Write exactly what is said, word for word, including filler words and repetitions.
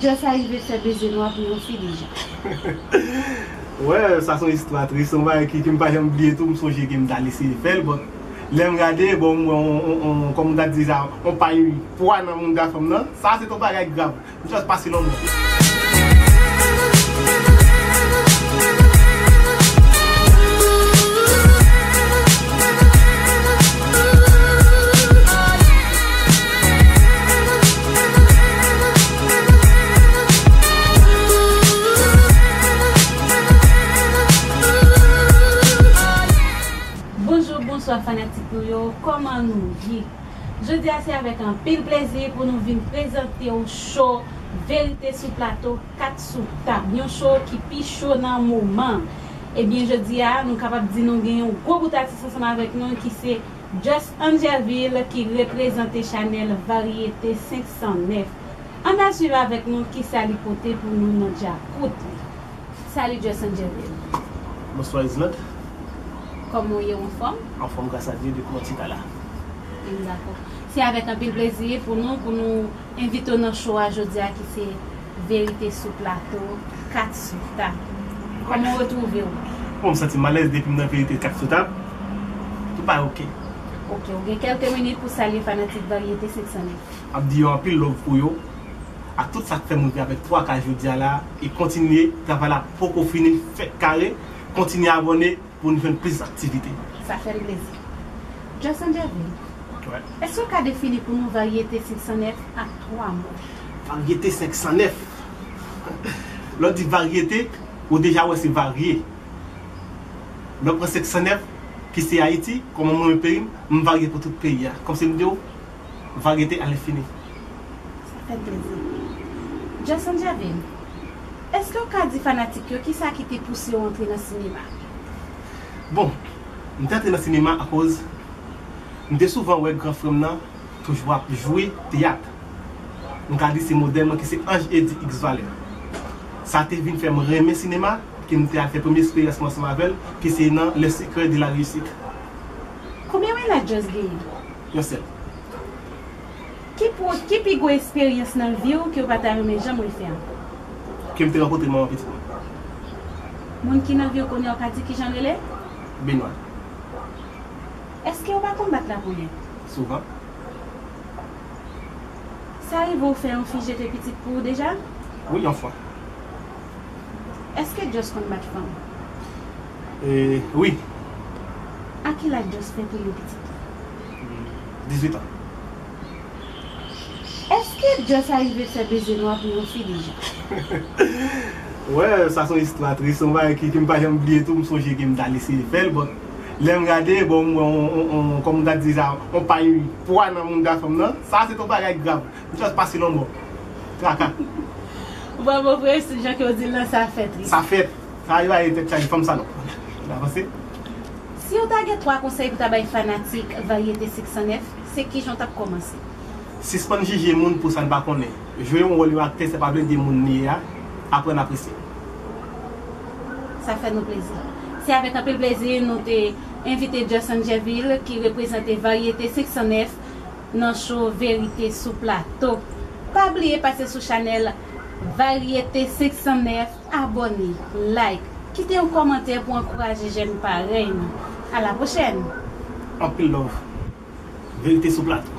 Just arive fè beze nwa pou yon fi deja. Wè, sa se yon istwa tris, yon bagay ki, ki m pa janm bliye tou, m sonje ke m t al eseye fè l, but lè m gade, bon, m wè on, on, on, kòm m ta di sa, on pay pwa nan moun gason nan, sa se yon bagay grav. M just pase lòt bò. Bonjou, bonswa fanatik nou yo, kòman nou ye? Jodi a se avèk anpil plezi pou nou vin prezante w show Verite sou Plato, kat sou tab, yon show ki pi cho nan moman. Ebyen, jodi a, nou kapab di nou gen yon gwo bout atis ansanm avèk nou ki se Just Angerville ki reprezante chanèl Varyete senk san nèf. Ann al swiv avèk nou kisa li pote pou nou nan djakout li. Salut Just Angerville. Bonsoir Islande. Kòman w ye, w anfòm? Anfòm, grâce à Dieu, de kòman ti ka la. M dakò. Se avèk anpil plezi pou nou, pou nou envite w nan show a jodi a ki se Verite sou Plato, kat sou tab. Kòman w retwouve w? Bon, m santi m alèz depi m nan Verite kat sou tab. Tout bagay oke. Oke, ou gen kèlke minit pou salye fanatik Varyete senk san nèf. Ap di yo anpil love pou yo, ak tout sa k fè m rive avèk twa K jodi a la, e kontinye, travay la poko fini, fèk kare, kontinye abòne pou n jwenn plis aktivite. Sa fè n plezi. Just Angerville, wè, èske w ka defini pou nou Varyete senk san nèf ak twa mo? Varyete senk san nèf. Lè w di varyete, ou deja wè se varye. Lè w pran senk san nèf, ki se Ayiti, kòman mwen menm peyi m, m varye pou tout peyi a. Kòmsi m di w, varyete a lenfini. Sa fè plezi. Just Angerville, èske w ka di fanatik yo kisa ki te pouse w antre nan sinema? Bon, m te antre nan sinema akoz m te souvan wè gran frè m nan toujou ap jwe teyat. M ka di se modèl mwen ki se Ange Eddy X Valeur. Sa te vin fè m renmen sinema, ke m te al fè premye eksperyans mwen ansanm avè l, ki se nan Le Secret de la Réussite. Konbyen mennaj Just genyen? Yon sèl. Ki pou, ki pi gwo eksperyans nan vi w ke w pa ta renmen janm refè ankò? Ke m te rankontre manman pitit mwen. Moun ki nan vi w kounye a, w ka di kijan l rele? Benoit. Èske w pa konn bat laponyen? Souvan. Sa rive w fè yon fi jete pitit pou ou deja? Wi, yon fwa. Èske Just konn bat fanm? E, wi. A ki laj Just fè premye pitit li? Dizwit an. Èske Just arive fè beze nwa pou yon fi deja? Wè, sa se yon istwa tris, yon bagay ki, ki m pa janm bliye tou, m sonje ke m t al eseye fè l, but lè m gade, bon, m wè on, on, on, kòm m ta di sa, on pay pwa nan moun gason nan, sa se yon bagay grav. M just pase lòt bò. Traka. Bravo, frè, jan ke w di l lan, sa fèt, wi. Sa fèt. Sa rive a tèt chaje fanm sa non. N avanse. Si w ta gen twa konsèy pou ta bay fanatik Varyete senk san nèf, se kijan w t ap kòmanse? Sispann jije moun pou sa n pa konnen. Jwe yon wòl yon aktè, sa pa vle di moun li ye a. Aprann apresye. Sa fè nou plezi. Se avèk anpil plezi nou te envite Just Angerville ki reprezante Varyete senk san nèf nan show Verite sou Plato. Pa bliye pase sou chanèl Varyete senk san nèf, abòne, like, kite yon kòmantè pou ankouraje jèn parèy nou. A la pwochèn! Anpil love. Verite sou Plato.